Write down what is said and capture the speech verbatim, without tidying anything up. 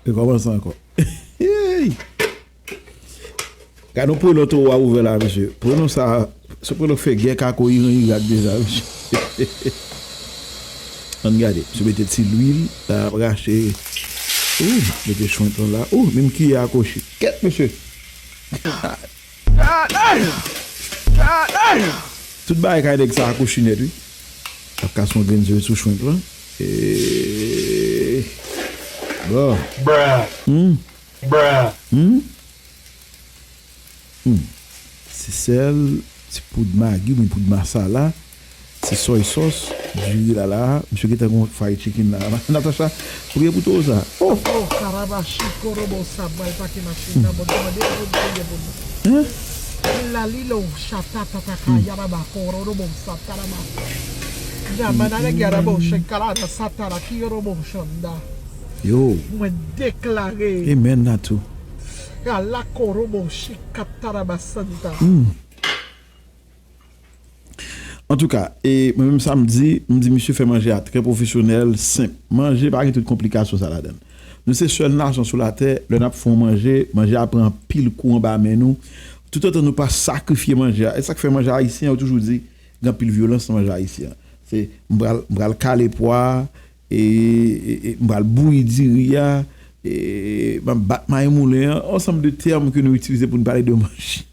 Rekòmanse ankò. Hey! Gade yon prenon towo a ouvè la, mesye. Prenon sa, se prenon k fè gè kako Iran Irak deja, mesye. Ann gade, misye mete ti lwil, la ap rache. Ou, mete shrimp lan la. Ou, menm kiyè a kwochi. Kèt, mesye. Tout bagay kay nèg sa a kwochi nèt, wi. Ap kase yon grenn zye sou shrimp lan. E... Bon. Hmm. Hmm. Hmm. Ti sèl, ti poud magi, oubyen poud masala, ti soy sauce, diri la la, misye gentan gon fried chicken la. Natacha, ou gen pou towo sa? Oh! Oh, karabashi, korobo, sa, bal pake machin nan, bon, kòmande pou nou, pou nou. Hein? La lilo, shata, tata, kaya, baba, korobo, sa, taraba. Yamana, le, gyara, bo, shekara, da, satara, kiyoro, bo, shonda. Yo. Mwen deklare. Amen, Natou. Ala korobo shikatarabasanta. Antouka, e mwen menm sa m di, m di misye fè manje a trè pwofesyonèl, senp. Manje pa gen tout konplikasyon sa ladan l. Nou se sèl nasyon sou latè, lè n ap fè yon manje, manje a pran anpil kou anba men nou. Toutotan nou pa sakrifye manje a. E sa k fè manje ayisyen, yo toujou di, gen anpil vyolans nan manje ayisyen an. Se, m pral, m pral kale pwa, e, e, e m pral bouyi diri a, e m ap bat mayi moulen an, ansanm de tèm ke nou itilize pou n pale de manje.